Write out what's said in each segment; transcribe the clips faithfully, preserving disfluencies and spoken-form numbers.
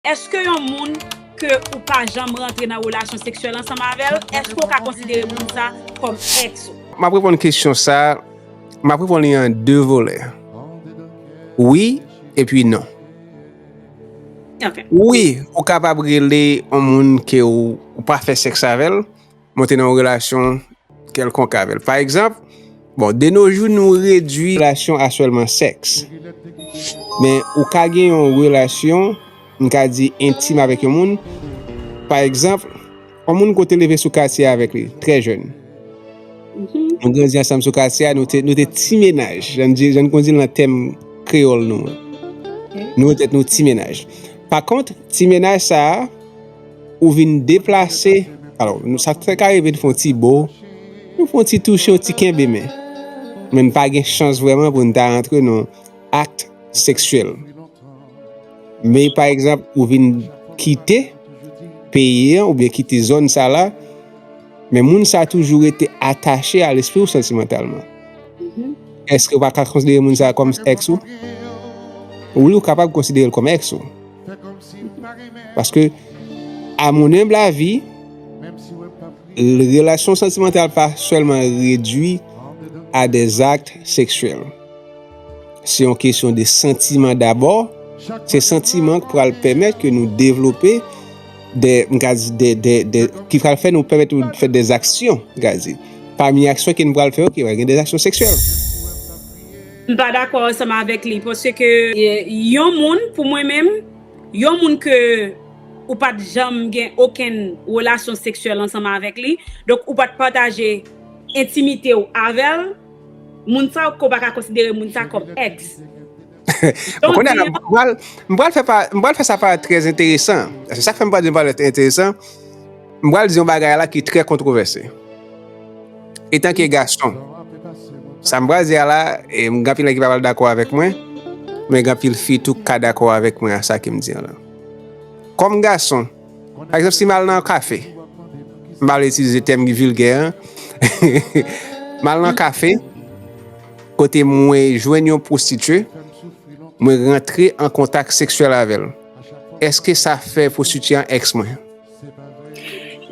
Èske yon moun ke ou pa janm rantre nan relasyon seksyèl ansanm avè l, èske w ka konsidere moun sa kòm èks ou? M ap reponn kesyon sa, m ap reponn li an de volè. Wi, epi non. Wi, ou kapab rele yon moun ke ou, ou pa fè sèks avè l, monte nan yon relasyon kèlkonk avè l. Pa egzanp, bon, de nos jours, nou redui relasyon a sèlman sèks. Men ou ka gen yon relasyon, m ka di entim avèk yon moun. Pa egzanp, yon moun ke w te leve sou katye avèk li, trè jèn. Nou grandi ansanm sou katye a, nou te, nou te ti menaj. Jan n di, jan n konn di l nan tèm kreyòl nou an. Nou tèt nou ti menaj. Pa kont, ti menaj sa a, ou vin deplase. Alò, nou, sa trè ka rive n fè yon ti bo, nou fè yon ti touche, yon ti kenbe men. Men n pa gen chans vrèman pou n ta rantre nan ak seksyèl. Men pa egzanp, ou vin kite peyi an oubyen kite zòn sa la, men moun sa toujou rete atache a lespri w santimantalman. Èske w pa ka konsidere moun sa kòm èks ou? Wi, ou kapab konsidere l kòm èks ou. Paske, à mon humble avis, relasyon santimantal pa sèlman redui a des actes sexuels. Se yon kesyon de santiman dabò. Se santiman ki pral pèmèt ke nou devlope de, m ka di, de, de, de, ki pral fè nou pèmèt nou fè des actions, m ka di. Pami aksyon ke nou pral fè yo, ki pral gen des actions sexuelles. M pa dakò ansanm avèk li, paske yon moun, pou mwen menm, yon moun ke ou pa t janm gen okenn relasyon seksyèl ansanm avèk li, donk ou pa t pataje entimite w avè l, moun sa ou pa ka konsidere moun sa kòm èks. Bon, kounye a la, m pral, m pral fè pa, m pral fè sa parèt trè enteresan. Se sa k fè m pral di l parèt enteresan. M pral di yon bagay la ki trè kontwovèse. Etanke gason, sa m pral di a la, e m gen anpil nèg ki pa pral dakò avèk mwen, men gen anpil fi tou k ka dakò avèk mwen a sa ke m di a la. Kòm gason, pa egzanp, si m al nan yon kafe, m pa vle itilize tèm ki vilgè an, m al nan kafe, kote mwen jwenn yon pwostitye, mwen rantre an kontak seksyèl avè l. Èske sa fè pwostitye an èks mwen?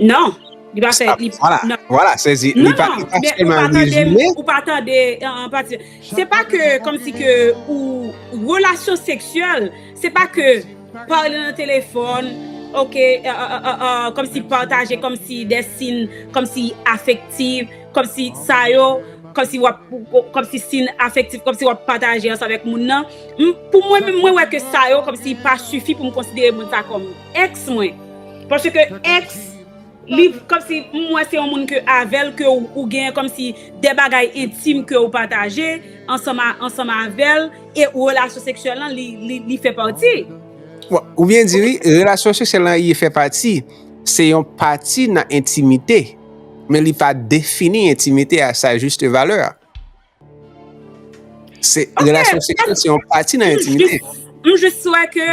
Non. Li pa fè. Li, vwala, non. Vwala, sezi. Li pa, li pa sèlman rezime. Ou pa tande an pati. Se pa ke, kòmsi ke, ou, relasyon seksyèl, se pa ke pale nan telefòn, oke, kòmsi pataje, kòmsi de siy, kòmsi afektif, kòmsi sa yo, kòmsi w ap, kòmsi siy afektif, kòmsi w ap pataje ansanm avèk moun nan. Pou mwen menm, mwen wè ke sa yo, kòmsi pa sifi pou m konsidere moun sa kòm èks mwen. Paske èks, li kòmsi m wè se yon moun ke avè l ke ou, ou gen kòmsi de bagay entim ke ou pataje ansanm a, ansanm avè l, e relasyon seksyèl lan li, li, li fè pati. Ou byen di wi, relasyon seksyèl lan li fè pati, se yon pati nan entimite, men li pa defini entimite a sa juste valeur. Se relasyon seksyèl se yon pati nan entimite. M jis wè ke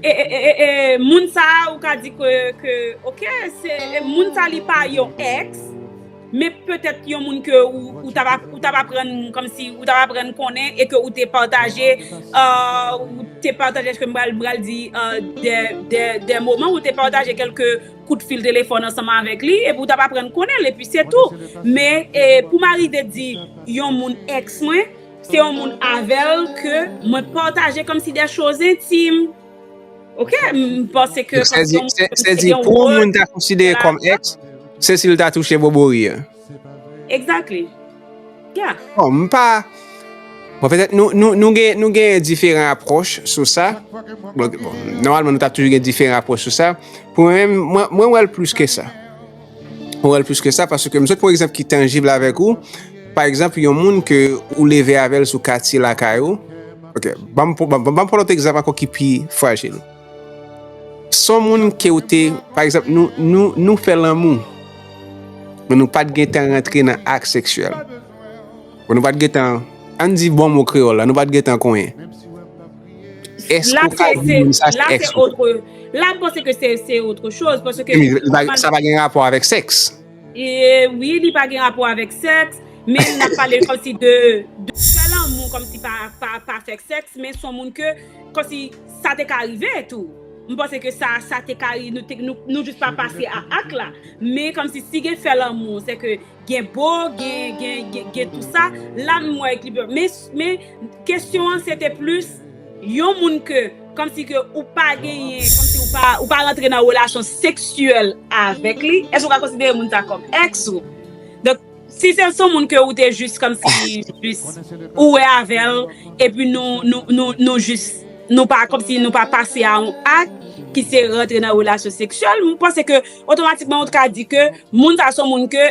e, e, e, e, moun sa a ou ka di ke, ke oke, se moun sa li pa yon èks, men petèt yon moun ke ou, ou t ap, ou t ap aprann kòmsi ou t ap aprann konnen e ke ou te pataje, ou te pataje, èske m pral, m pral di, de, de, de moman ou te pataje kèlke kout fil telefòn ansanm avèk li epi ou t ap aprann konnen l epi se tou. Men e, pou m arive di yon moun èks mwen, se yon moun avè l ke mwen pataje kòmsi de choz entim. Oke, m panse ke kòmsi yon moun, se di pou yon moun ta konsidere kòm èks, se si l ta touche bobori a. Exactly. Yeah. Bon, m pa. Bon, petèt nou, nou, nou gen, nou gen diferan apwòch sou sa. Bon, bon, nòmalman, nou t ap toujou gen diferan apwòch sou sa. Pou mwen menm, mwen, mwen wè l plis ke sa. Mwen wè l plis ke sa, paske m sot pran yon egzanp ki tanjib avèk ou. Pa egzanp, yon moun ke ou leve avè l sou katye lakay ou. Oke, ban m, ban m, ban m pran lòt egzanp ankò ki pi frajil. Se yon moun ke w te, pa egzanp, nou, nou, nou fè lanmou, men nou pa t gentan rantre nan ak seksyèl. Bon, nou pa t gentan, ann di bon mo kreyòl la, nou pa t gentan konyen. Èske ou ka di moun sa se èks ou? La, m panse ke se, se otre choz, paske sa pa gen rapò avèk sèks. E, wi, li pa gen rapò avèk sèks, men n ap pale kòmsi de, de fè lanmou, kòmsi pa, pa, pa fè sèks, men se yon moun ke, kòmsi sa te ka rive tou. M panse ke sa, sa te ka, nou, te, nou, nou jis pa pase a ak la. Men kòmsi si gen fè lanmou, se ke gen bo, gen, gen, gen, gen tou sa, la m wè ekilib. Men, men kesyon an se te plis yon moun ke, kòmsi ke ou pa genyen, kòmsi ou pa, ou pa rantre nan relasyon seksyèl avèk li, èske ou ka konsidere moun sa kòm ex ou? Donk, si se yon moun ke ou te jis kòmsi, jis ou wè avè l, epi nou, nou, nou, nou jis, nou pa, kòmsi nou pa pase a yon ak, ki se rantre nan relasyon seksyèl, m panse ke otomatikman ou ka di ke moun sa se yon moun ke,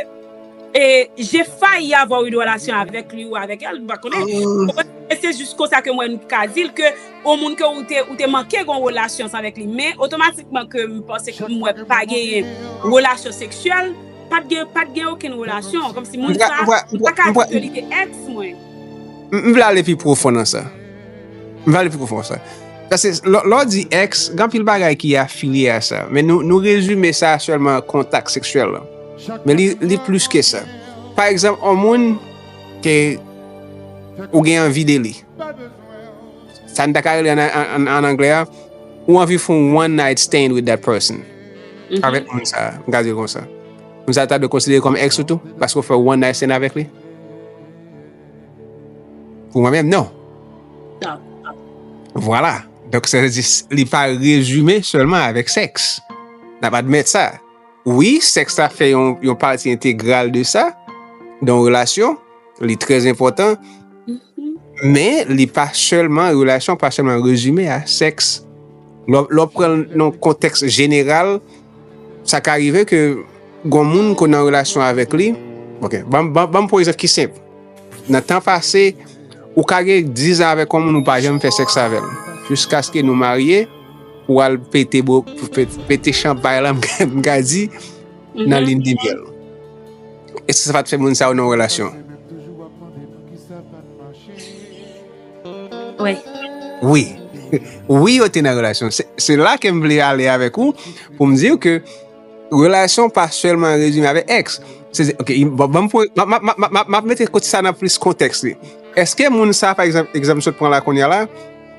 e, j'ai failli avoir une relation avec lui ou avec elle, m pa konnen. Ou konprann? E se jis konsa ke mwen m ka di l ke yon moun ke ou te, ou te manke gen yon relasyon ansanm avèk li, men otomatikman ke m panse ke m wè pa genyen relasyon seksyèl, pa t gen, pa t gen okenn relasyon, kòmsi moun sa, m pa ka di ke li te ex mwen. M, m vle ale pi pwofon nan sa. M vle ale pi pwofon nan sa. Paske lè, lè w di ex, gen anpil bagay ki afilye a sa. Men nou, nou rezime sa sèlman kontak seksyèl la. Men li, li plis ke sa. Pa egzanp, yon moun ke ou gen anvi de li. Sa n ta ka rele an, an, an, an anglè a, ou anvi fè yon one night stand with that person. Avèk moun sa, m ka di l konsa. Moun sa ta dwe konsidere kòm ex ou tou, paske w fè one night stand avèk li? Pou mwen menm, non. Non. Vwala. Donk, sa vle di, li pa rezime sèlman avèk sèks. N ap admèt sa. Wi, sèks la fè yon, yon pati entegral de sa, de yon relasyon. Li trè enpòtan. Men, li pa sèlman, relasyon pa sèlman rezime a sèks. Lè, lè w pran l nan yon kontèks jeneral, sa ka rive ke gon moun ke w nan relasyon avèk li. Ok, ban, ban, ban m pran yon egzanp ki senp. Nan tan pase, ou ka gen diz an avèk yon moun ou pa janm fè sèks avè l. Jiskaske nou marye, ou al pete bo, pe-, pete chanpay la, m ka, m ka di, nan lin de myèl. Èske sa pa t fè moun sa yo nan yon relasyon? Wi. Wi. Wi, yo te nan relasyon. Se, se la ke m vle ale avèk ou pou m di w ke relasyon pa sèlman rezime avèk ex. Se, se, ok, bon, ban m pran, m ap, m ap, m ap, m ap, m ap mete kote sa nan plis kontèks li. Èske moun sa, pa egzanp, egzanp m sot pran la kounye a la,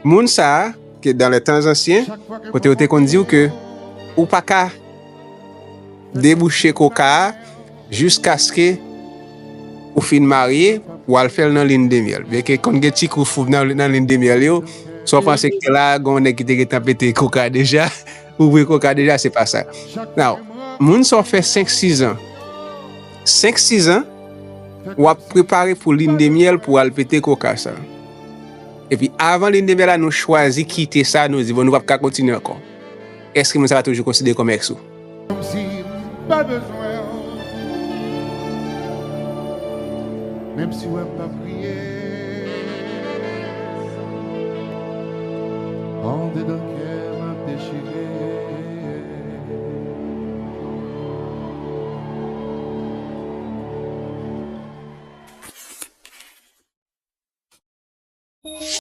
moun sa, ke dans les temps anciens, kote yo te konn di w ke ou pa ka debouche koka a jiskaske ou fin marye, ou al fè l nan lin de myèl. Byenke konn gen ti kou foub nan, nan lin de myèl yo, sa w panse ke la, gen yon nèg ki te gentan pete koka deja, ouvri koka deja, se pa sa. Now, moun sa w fè senk, sis an. Senk, sis an, w ap prepare pou lin de myèl pou w al pete koka sa. Epi avan lin de myèl la, nou chwazi kite sa, nou di, bon, nou p ap ka kontinye ankò. Èske moun sa va toujou konsidere kòm ex ou? Menm si m pa bezwen w, menm si w wè m p ap kriye, andedan kè m ap dechire.